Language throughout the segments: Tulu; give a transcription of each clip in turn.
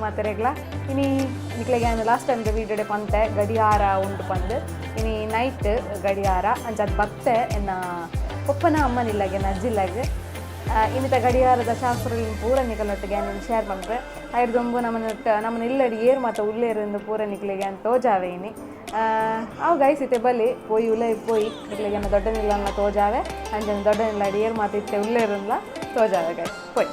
ಮಾತೆರೆಗ್ಲ. ಇನಿ ನಿಕ್ಲೆಗ್ ಯಾನ್ ಲಾಸ್ಟ್ ಟೈಮ್ ದ ವೀಡಿಯೋಡೆ ಪಂತೆ ಗಡಿಯಾರ ಉಂಡು ಪಂದ್. ಇನಿ ನೈಟ್ ಗಡಿಯಾರ ಅಂಚಾದ್ ಬತ್ತೆ ಎನ್ನ ಪೊಪ್ಪನ ಅಮ್ಮನಿಲ್ಲಗೆ ಅಜ್ಜಿಲ್ಲಗ್. ಇನ್ನಿತ ಗಡಿಯಾರದ ಶಾಸ್ತ್ರಲಿನ್ ಪೂರ ನಿಕಲ್ನೊಟ್ಟಿಗೆ ಯಾನ್ ಶೇರ್ ಪನ್ಪೆ. ಐರ್ದೊಂಬು ನಮನ ನಮನ ಇಲ್ಲಡ್ ಏರ್ ಮಾತ ಉಲ್ಲೇರ್ ಇಂದ್ ಪೂರ ನಿಕ್ಲೆಗ್ ಯಾನ್ ತೋಜಾವೆ ಇನಿ. ಅವು ಗೈಸ್, ಇತ್ತೆ ಬಲಿ ಪೋಯಿ ಉಲಯಿ ಪೋಯಿ ನಿಕ್ಲೆಗ್ ಎನ್ನ ದೊಡ್ಡ ನಿಲ್ಲನ್ನ ತೋಜಾವೆ. ಅಂಚನೆ ದೊಡ್ಡ ನಿಲ್ಲಡ್ ಏರ್ ಮಾತ ಇತ್ತೆ ಉಲ್ಲೇರುಂದ್ಲ ತೋಜಾವೆ ಗೈಸ್, ಪೋಯ್.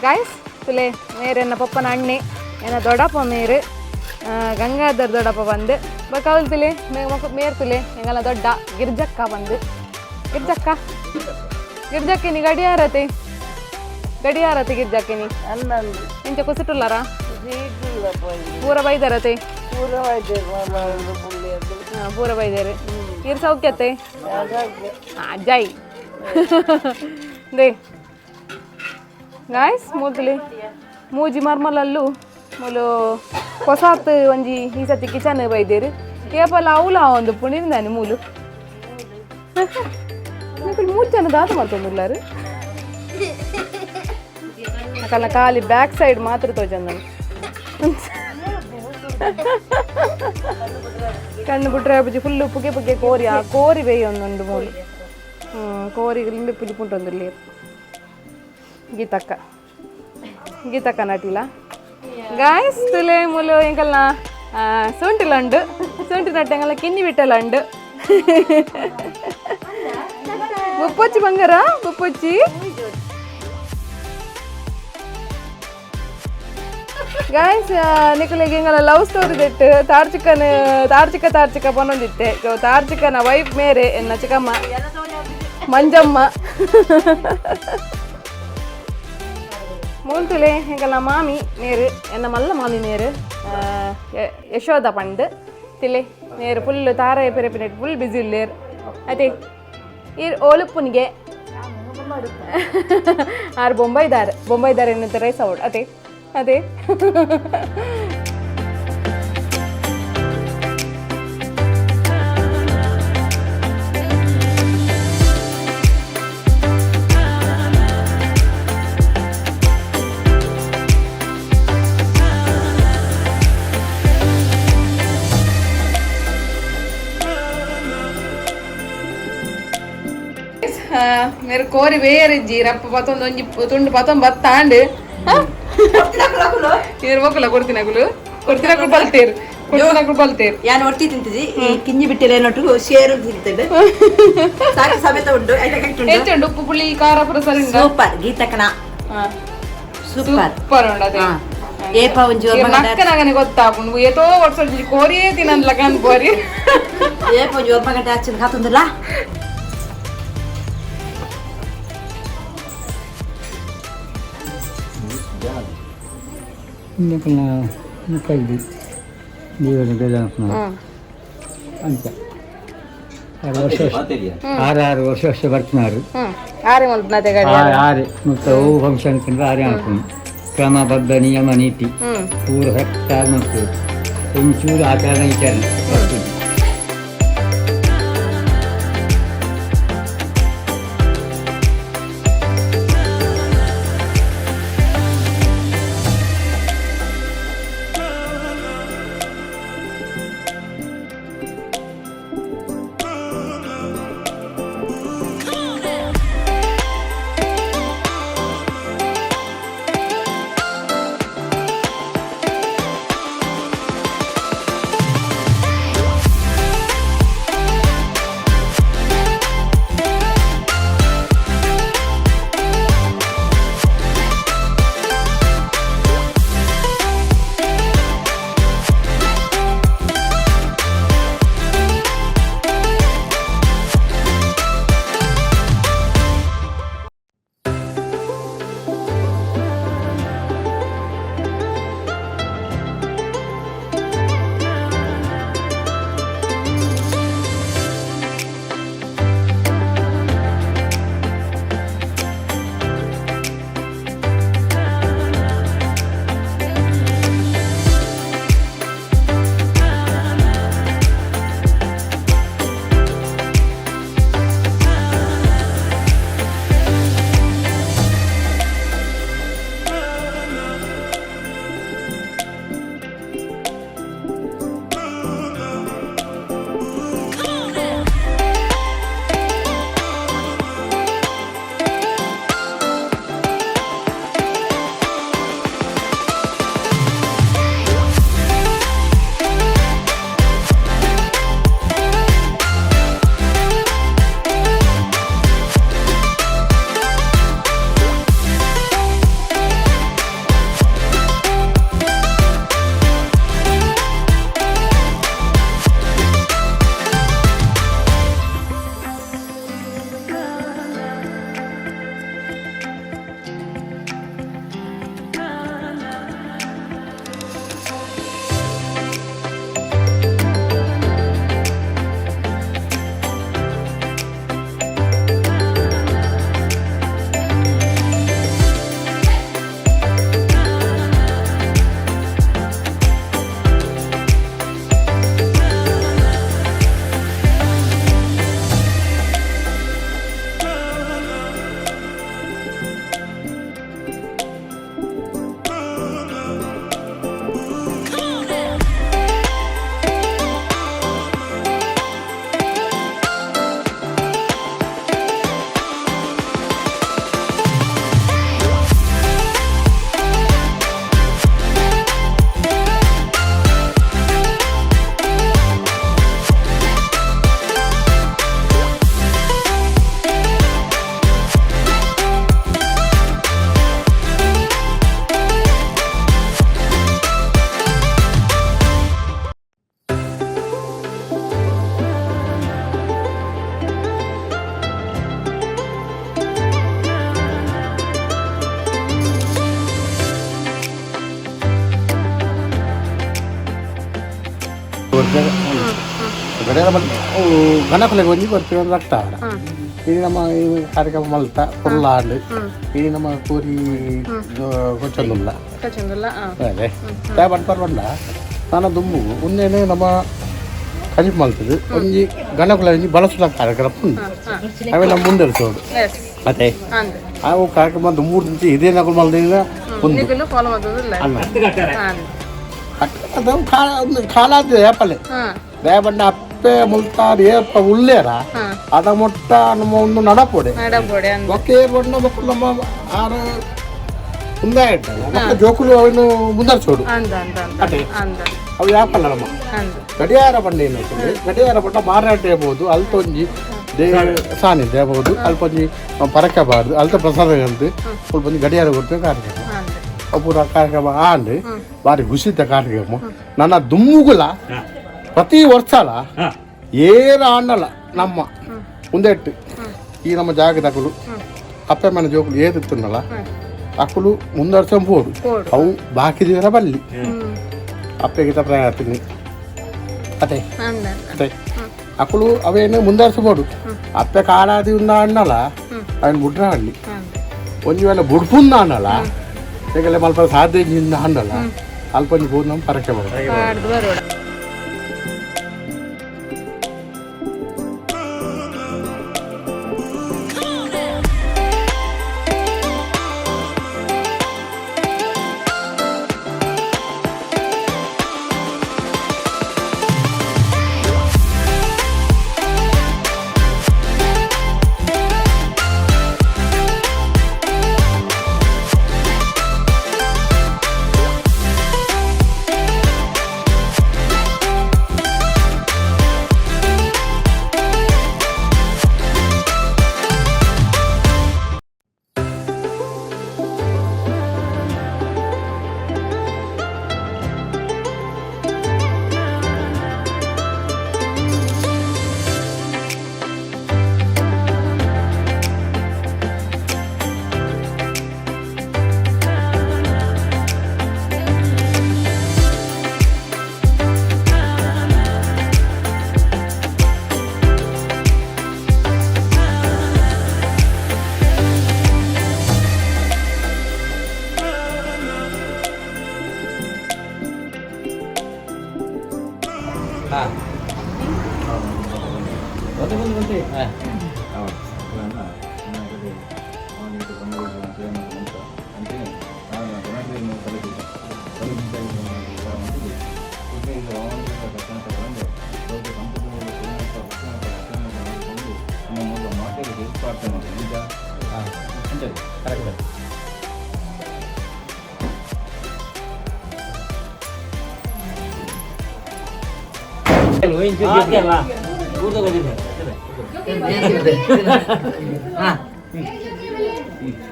ಗಾಯ್ಸ್, ತುಲೆ ಮೇರ್ ಎನ್ನ ಪೊಪ್ಪನ ಅಣ್ಣೆ, ಎನ್ನ ದೊಡ್ಡಪ್ಪ ಮೇರು, ಗಂಗಾಧರ್ ದೊಡ್ಡಪ್ಪ ಬಂದು. ಬೊಕ ಅವ್ಲು ತುಲೆ ಮೇರ್ ತುಲೆ ಎಂಗಲ ದೊಡ್ಡ ಗಿರ್ಜಕ್ಕ ಬಂದು. ಗಿರ್ಜಕ್ಕ, ಗಿರ್ಜಕ್ಕಿನಿ ಗಡಿಯಾರತೆ, ಗಡಿಯಾರತೆ ಗಿರ್ಜಕ್ಕಿನಿ. ಇಂಚ ಕುಸಿಟುಲ್ಲಾರ ಪೂರ ಬೈದರತೆ? ಪೂರ ಬೈದೇರು. ಇರ್ ಸೌಖ್ಯತೆ? ಜೈ they. Guys, ಮೂಲ್ತುಲೆ ಮೂಜಿ ಮರ್ಮಲಲ್ಲು. ಮೂಲು ಹೊಸಾತ್ ಒಂಜಿ ಈ ಸತಿ ಕಿಚನ್ ಬೈದೇರು. ಏಪಲ ಅವುಲ ಒಂದು ಪುಣಿಂದಾನೆ. ಮೂಲು ನಿಕುಲು ಮೂರು ಜನ ದಾದ ಮಲ್ತೊಂದುಲ್ಲಾರು? ಅಕಲ್ನ ಖಾಲಿ ಬ್ಯಾಕ್ ಸೈಡ್ ಮಾತ್ರ ತೋಜಂದ. ಕಣ್ಣು ಬಿಟ್ರೆ ಬುಜಿ ಫುಲ್ ಪುಗೆ ಪುಗೆ ಕೋರಿ. ಆ ಕೋರಿ ಬೇಯೊಂದುಂಡು ಮೂಲು. ಕೋರಿ ಲಿಂಬೆ ಪುಜಿ ಪುಂಟೊಂದುಲ್ಲೇರು. ಗೀತಕ್ಕ, ಗೀತಕ್ಕ ನಟಿಲ. ಗಾಯ್ಸ್, ತುಲೆ ಮೂಲು ಎಂಕಲ್ನ ಸೊಂಟಿಲ ಉಂಡು. ಸೊಂಟಿ ನಟ್ಟೆ ಎಂಕಲ್ನ ಕಿನ್ನಿ ಬಿಟ್ಟಲ ಉಂಡು. ಬೊಪ್ಪೊಚ್ಚಿ ಬಂಗಾರ ಬೊಪ್ಪೊಚ್ಚಿ. ಗಾಯ್ಸ್, ನಿಕುಲೆಗ್ ಎಂಗಲ ಲವ್ ಸ್ಟೋರಿ ದೆಟ್ಟು ತಾರ್ಚಿಕನ್ ತಾರ್ಚಿಕ ತಾರ್ಚಿಕ ಪನೊಂದಿತ್ತೆ. ಸೊ ತಾರ್ಚಿಕನ ವೈಫ್ ಮೇರೆ ಎನ್ನ ಚಿಕ್ಕಮ್ಮ ಮಂಜಮ್ಮ. ಮೂಲ್ತುಲೆ ಎಂಕಲ್ನ ಮಾಮಿ ಮೇರು, ಎನ್ನ ಮಲ್ಲ ಮಾಮಿ ಮೇರು, ಯಶೋದ ಪಂಡ್. ತಿಲೆ ಮೇರು ಫುಲ್ ತಾರ ಪೆರೆಪಿನೆಟ್ ಫುಲ್ ಬಿಸಿ ಉಲ್ಲೇರ್ ಅದೇ. ಈರ್ ಓಲುಪ್ಪುನಿಗೆ ಆರು ಬೊಂಬೈದಾರ್, ಬೊಂಬೈದಾರ್ ಎನ್ನುತ್ತ ರೈಸ್ ಅವಳು. ಅದೇ ಅದೇ. ಮೇರೆ ಕೋರಿ ಬೇಯರಿಜ್ಜಿ ರಪ್ಪ ಪತ್ತೊಂದು ಒಂಜಿ ತುಂಡು ಪತ್ತೊಂದು ಬತ್ತಾಂಡ್. ಇರ್ ಮೊಕಲ ಕೊಡ್ತಿನಕುಲು, ಕೊಡ್ತಿನಕುಲು ಬಲ್ತೇರು, ಕೊಡ್ತಿನಕುಲು ಬಲ್ತೇರು. ಯಾನ್ ಒರ್ತಿ ತಿಂತಿದ್ದಿ. ಈ ಕಿಂಜಿ ಬಿಟ್ಟಿಲ್ಲ ಏನೊಟ್ಟು ಶೇರು ತಿಂತಿದ್ದೆ. ಸಾಕು ಸಮೇತ ಉಂಟು, ಐತ ಕರೆಕ್ಟ್ ಉಂಟು. ಎಂಚುಂಡು? ಉಪ್ಪು ಪುಳಿ ಖಾರ ಪೂರ ಸರಿ ಉಂಡಾ? ಸೂಪರ್ ಗೀತಕ್ಕನ, ಸೂಪರ್. ಸೂಪರ್ ಉಂಡು ಅದೇ. ಏಪ ಒಂಜಿ ಒರ್ಮ ಗಂಟೆ ನಕ್ಕನಾಗನೆ ಗೊತ್ತಾಪುಂಡು. ಏತೋ ವರ್ಷ ಕೋರಿಯೇ ತಿನ್ನಲ್ಲ ಕನ್ ಕೋರಿ. ಏಪ ಒಂಜಿ ಒರ್ಮ ಗಂಟೆ ಆಚಿನ ಕಾತುಂದಿಲ್ಲ. ನಿಕಲ್ನ ಮುಕ್ಕಲ್ದಿ ದೇವರ ಬೇಜಾನಪ್ಪನ ಅಂತ 6 ವರ್ಷ, ಆರು ಆರು ವರ್ಷ ವರ್ಷ ಬರ್ತಿನಾರು. ಆರೆ ಮಲ್ಪನತೆ ಗಡಿ. ಆರು ಆರು ಮತ್ತು ಅವು ಫಂಕ್ಷನ್ ಕಂಡ್ರೆ ಆರೆ ಅನ್ಕೊಂಡು ಕ್ರಮಬದ್ಧ ನಿಯಮ ನೀತಿ ಪೂರ ಕರೆಕ್ಟಾಗಿ ಮಾಡ್ತೇವೆ. ಒಂಚೂರು ಆಚರಣೆ ವಿಚಾರಣೆ ಬರ್ತದೆ. ಕೊಡ್ತೇವೆ. ಗಡಿಯಾರ ಬಂದು ಅವು ಗಣಕುಲೆಗೆ ಒಂಜಿ ಕೊಡ್ತೀವಿ ಒಂದು ರಕ್ತ. ಇಡೀ ನಮ್ಮ ಈ ಕಾರ್ಯಕ್ರಮ ಮಲ್ತ ಪೊರ್ಲಾಂಡ್. ಇಡೀ ನಮ್ಮ ಕೋರಿ ಕೊಚ್ಚೊಂದುಲ್ಲ. ಕಚೊಂದುಲ್ಲ. ಅದೇ ಪಂಡ ಪಂಡ ನಾನ ದುಂಬು ಉಂದೇನೆ ನಮ್ಮ ಕಜಿಪ್ ಮಲ್ತದೆ. ಒಂಜಿ ಗಣಕುಲ ಒಂಜಿ ಬಳಸುವ ಕಾರ್ಯಕ್ರಮ ಉಂಟು. ಆಮೇಲೆ ನಮ್ಮ ಮುಂದೆ ಎಸ್. ಅದೇ. ಅಂದ್. ಆ ಕಾರ್ಯಕ್ರಮ ದುಂಬು ಇದೇ ನಕಲು ಮಲ್ದಿನ ಒಂದು. ನಿಗುಲು ಫಾಲೋ ಮಾಡೋದಿಲ್ಲ. ಅಲ್ಲ. ಅಂದ್. ಅದು ಕಾಲಾದ ಏಪಲೆ ದೇಪಂಡ ಅಪ್ಪೆ ಮುಲ್ತಾರ್ ಏಪ ಉಲ್ಲೇರ ಅದ ಮೊಟ್ಟ ನಮ್ಮ ಒಂದು ನಡಪೊಡೆ. ನಡಬೋಡೆ ಅಂದ್. ಒಕ್ಕೆ ಬಣ್ಣ ಬೊಕ್ಕ ನಮ್ಮ ಆರು ಉಂದಾಯಿಟ್ಟಲ್ಲ ಬೊಕ್ಕ ಜೋಕುಲು ಅವನ್ನು ಮುಂದರ್ಸೋಡು. ಅಂದ ಅಂದ ಅಂದ. ಅದೇ. ಅಂದ. ಅವು ಯಾಪಲ್ಲ ನಮ್ಮ ಅಂದ್. ಗಡಿಯಾರ ಬಂಡ ಏನಾಯ್ತದೆ, ಗಡಿಯಾರ ಬಂಡ ಮಾರಾಟ ಇರ್ಬೋದು, ಅಲ್ಪ ಒಂಜಿ they ಸಾನ್ನಿಧ್ಯ ಇರ್ಬೋದು, ಅಲ್ಪ ಒಂಜಿ ಪರಕೆ ಬಾರ್ದು, ಅಲ್ಪ ಪ್ರಸಾದ ಅಂತ ಸ್ವಲ್ಪ ಒಂಜಿ ಗಡಿಯಾರ ಕೊಡ್ತೇವೆ ಕಾರ್ಯಕ್ರಮ. ಅಂದ್. ಅವು ಪೂರ ಕಾರ್ಯಕ್ರಮ ಆಂಡ್ ಬಾರಿ ಖುಷಿತ ಕಾರ್ಯಕ್ರಮ. ನನ್ನ ದುಮ್ಮುಗುಲ ಪ್ರತಿ ವರ್ಷಲ ಏರ ಆಂಡಲ ನಮ್ಮ ಮುಂದೆಟ್ಟು ಈ ನಮ್ಮ ಜಾಗದಕುಲು ಅಪ್ಪೆ ಮನೆ ಜೋಕುಲು ಏದಿತ್ತುನ್ನಲ್ಲ ಅಕುಲು ಮುಂದರ್ಸ ಬೋಡು. ಅವು ಬಾಕಿ ದಿವರ ಬಲ್ಲಿ ಅಪ್ಪೆಗೆ ಪ್ರಯಾತೀನಿ ಅದೇ. ಅಂದ. ಅದೇ ಅಕುಲು ಅವೇನು ಮುಂದರ್ಸಬೋಡು. ಅಪ್ಪೆ ಕಾಲಾದಿ ಉಂದ ಅಣ್ಣಲ ಅವನು ಬುಡ್ರ ಹಳ್ಳಿ. ಅಂದ್. ಒಂಜಿ ವೇಳೆ ಬುಡ್ಪುಂದ ಅಣ್ಣಲ ಏಕೆಲ್ಲ ಮಲ್ಪ ಸಾಧ್ಯ ಅಣ್ಣಲ ಅಲ್ಪ ಒಂಜಿ ಬೋದು ನಮ್ಮ ಪರಕೆ ಬರೋದು. ಪಾಡ್ದು ಬರೋಡ.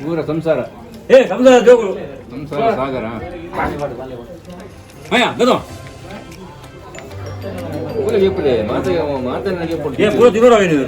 ಊರ ಸಂಸಾರ. ಏ ಸಂಸಾರ ಜೋಗುಳು. ಸಂಸಾರ ಸಾಗರ. ಅಯ್ಯ ಗದೋ. ಊರ చెప్పులే ಮಾತ ಮಾತನ್ನ ಏ ಪೂರ ತಿನ್ನೋರು ಇದು.